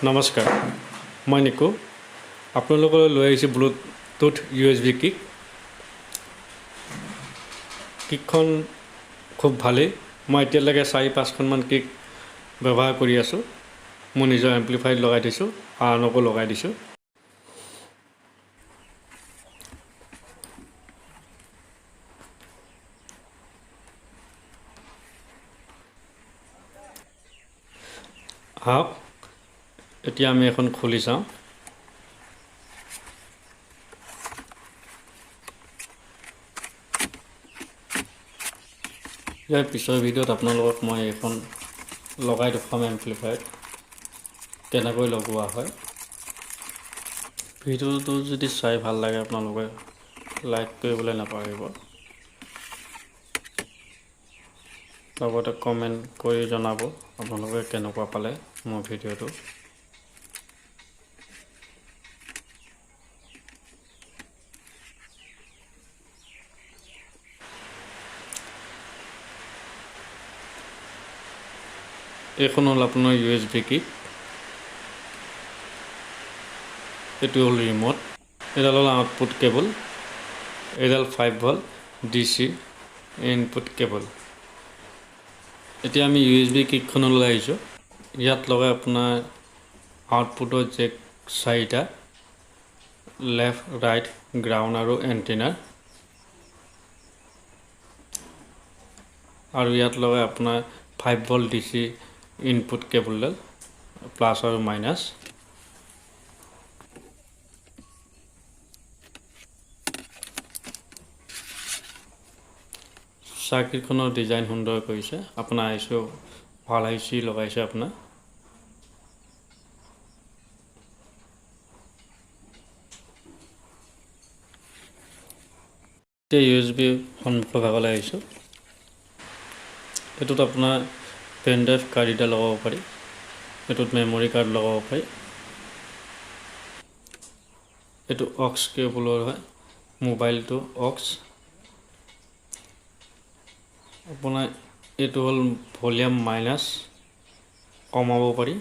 নমস্কাৰ, মই নিকু আপোনালোকলৈ লৈ আহিছোঁ ব্লুটুথ ইউএছবি কিক। কিকখন খুব ভালেই। মই এতিয়ালৈকে 4-5খনমান কিক ব্যৱহাৰ কৰি আছোঁ। মোৰ নিজৰ এম্প্লিফাইড লগাই দিছোঁ, আনকো লগাই দিছোঁ। আহক, এতিয়া আমি এখন খুলি চাওঁ। ইয়াৰ পিছৰ ভিডিঅ'ত আপোনালোকক মই এইখন লগাই দেখুৱাম, এম্প্লিফায়াৰত কেনেকৈ লগোৱা হয়। ভিডিঅ'টো যদি চাই ভাল লাগে, আপোনালোকে লাইক কৰিবলৈ নাপাহৰিব, লগতে কমেণ্ট কৰি জনাব আপোনালোকে কেনেকুৱা পালে মোৰ ভিডিঅ'টো। এইখন হ'ল আপোনাৰ ইউএছবি কিক, এইটো হ'ল ৰিম'ট, এইডাল হ'ল আউটপুট কেবল, এইডাল 5 volt DC input cable. এতিয়া আমি ইউএছবি কিকখনলৈ আহিছোঁ। ইয়াত লগাই আপোনাৰ আউটপুটৰ জেক চাৰিটা, লেফ্ট, ৰাইট, গ্ৰাউণ্ড আৰু এণ্টেনাৰ। আৰু ইয়াত লগাই আপোনাৰ 5 ভল্ট ডিচি ইনপুট কেবলডাল, প্লাছ আৰু মাইনাছ। চাৰ্কিটখনৰ ডিজাইন সুন্দৰ কৰিছে। আপোনাৰ আইচিও ভাল আইচি লগাইছে আপোনাৰ। এতিয়া ইউএছবি সন্মুখৰ ভাগলৈ আহিছোঁ। এইটোত আপোনাৰ পেন ড্ৰাইভ কাৰ্ড এটা লগাব পাৰি, এইটোত মেমৰি কাৰ্ড লগাব পাৰি। এইটো অক্স কেবলৰ হয়, মোবাইলটো অক্স। আপোনাৰ এইটো হ'ল ভলিউম মাইনাছ কমাব পাৰি,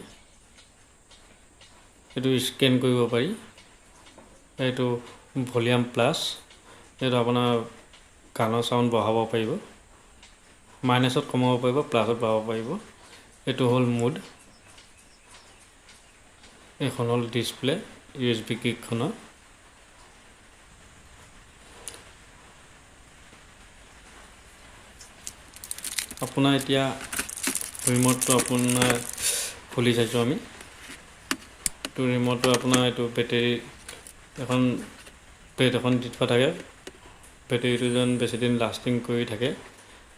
এইটো স্কেন কৰিব পাৰি। এইটো ভলিউম প্লাছ, এইটো আপোনাৰ গানৰ চাউণ্ড বঢ়াব পাৰিব, মাইনাছত কমাব পাৰিব, প্লাছত বঢ়াব পাৰিব। এইটো হ'ল মুড। এইখন হ'ল ডিছপ্লে ইউএছবি কিকখনৰ। আপোনাৰ এতিয়া ৰিম'টটো আপোনাৰ খুলি চাইছোঁ আমি। এইটো ৰিম'টটো আপোনাৰ এইটো বেটেৰী এখন প্লেট এখন দি থোৱা থাকে, বেটেৰীটো যেন বেছিদিন লাষ্টিং কৰি থাকে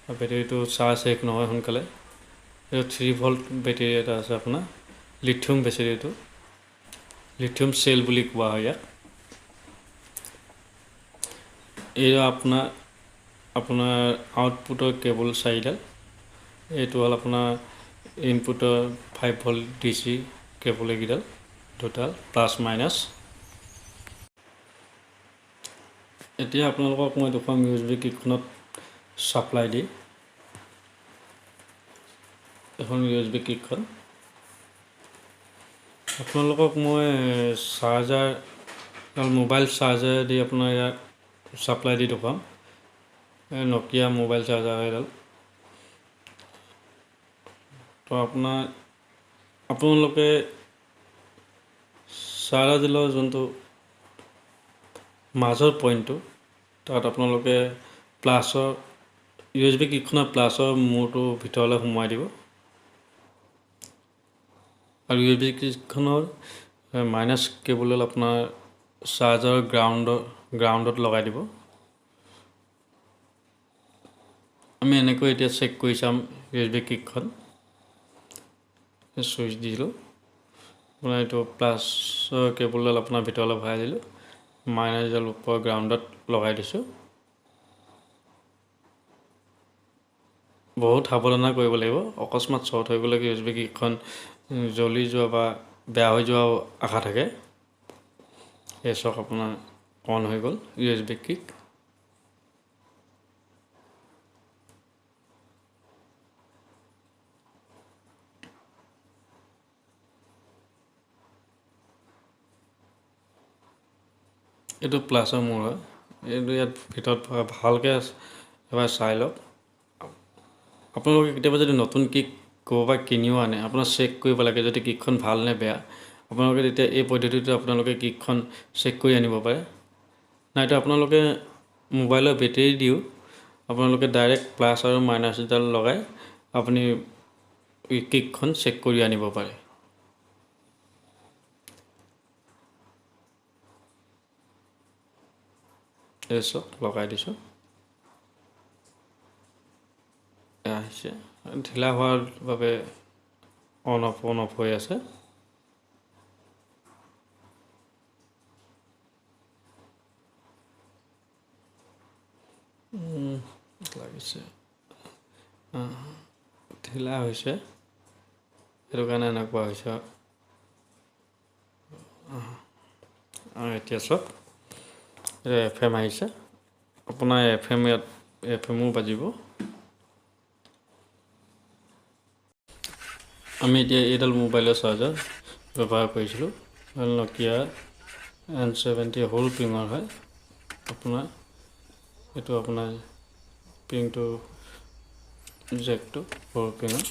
আৰু বেটেৰীটো চাৰ্জ শেষ নহয় সোনকালে। এইটো 3 ভল্ট বেটেৰী এটা আছে আপোনাৰ, লিথিয়াম বেটেৰী, এইটো লিথিয়াম চেল বুলি কোৱা হয় ইয়াক। এইটো আপোনাৰ আপোনাৰ আউটপুটৰ কেবল চাৰিডাল। এইটো হ'ল আপোনাৰ ইনপুটৰ 5 ভল্ট ডিচি কেবল, এইকেইডাল দুটা প্লাছ মাইনাছ। এতিয়া আপোনালোকক মই দেখুৱাম ইউএছবি কিকখনত ছাপ্লাই দি। এখন ইউএছবি কিকখন আপোনালোকক মই চাৰ্জাৰ, মোবাইল চাৰ্জাৰ দি আপোনাৰ ইয়াত ছাপ্লাই দি দেখুৱাম। নকিয়া মোবাইল চাৰ্জাৰ এইডাল। তো আপোনালোকে চাৰ্জাৰডালৰ যোনটো মাজৰ পইণ্টটো, তাত আপোনালোকে প্লাছৰ, ইউএছবি কিকখনৰ প্লাছৰ মূৰটো ভিতৰলৈ সোমোৱাই দিব আৰু ইউএছবি কিকখনৰ মাইনাছ কেবুলডাল আপোনাৰ চাৰ্জাৰৰ গ্ৰাউণ্ডত লগাই দিব। আমি এনেকৈ এতিয়া চেক কৰি চাম। ইউএছবি কিকখন চুইচ দিলোঁ, আপোনাৰ এইটো প্লাছৰ কেবুলডাল আপোনাৰ ভিতৰলৈ ভৰাই দিলোঁ, মাইনাছডাল ওপৰ গ্ৰাউণ্ডত লগাই দিছোঁ। বহুত সাৱধানা কৰিব লাগিব। অকস্মাত শ্বৰ্ট হৈ গ'লে ইউএছবি কিকখন জ্বলি যোৱা বা বেয়া হৈ যোৱাও আশা থাকে। এই চাওক, আপোনাৰ অন হৈ গ'ল ইউএছবি কিক। এইটো প্লাছৰ মূৰ হয়। এইটো ইয়াত ভিতৰত ভালকৈ এবাৰ চাই লওক। আপোনালোকে কেতিয়াবা যদি নতুন কিক ক'ৰবাৰ পৰা কিনিও আনে, আপোনাৰ চেক কৰিব লাগে যদি কিকখন ভাল নে বেয়া। আপোনালোকে তেতিয়া এই পদ্ধতিটো আপোনালোকে কিকখন চেক কৰি আনিব পাৰে। নাইতো আপোনালোকে মোবাইলৰ বেটেৰী দিও আপোনালোকে ডাইৰেক্ট প্লাছ আৰু মাইনাছডাল লগাই আপুনি কিকখন চেক কৰি আনিব পাৰে। এই চাওক, লগাই দিছোঁ, আহিছে। ঢিলা হোৱাৰ বাবে অন অফ অন অফ হৈ আছে। লাগিছে, ঢিলা হৈছে, সেইটো কাৰণে এনেকুৱা হৈছে। এতিয়া চাওক, এফ এম আহিছে। আপোনাৰ এফ এম ইয়াত এফ এমো বাজিব। আমি এতিয়া এইডাল মোবাইলৰ চাৰ্জাৰ ব্যৱহাৰ কৰিছিলোঁ, নকিয়া N70 সৰু পিঙৰ হয়। আপোনাৰ এইটো আপোনাৰ পিংটো জেকটো সৰু পিঙৰ।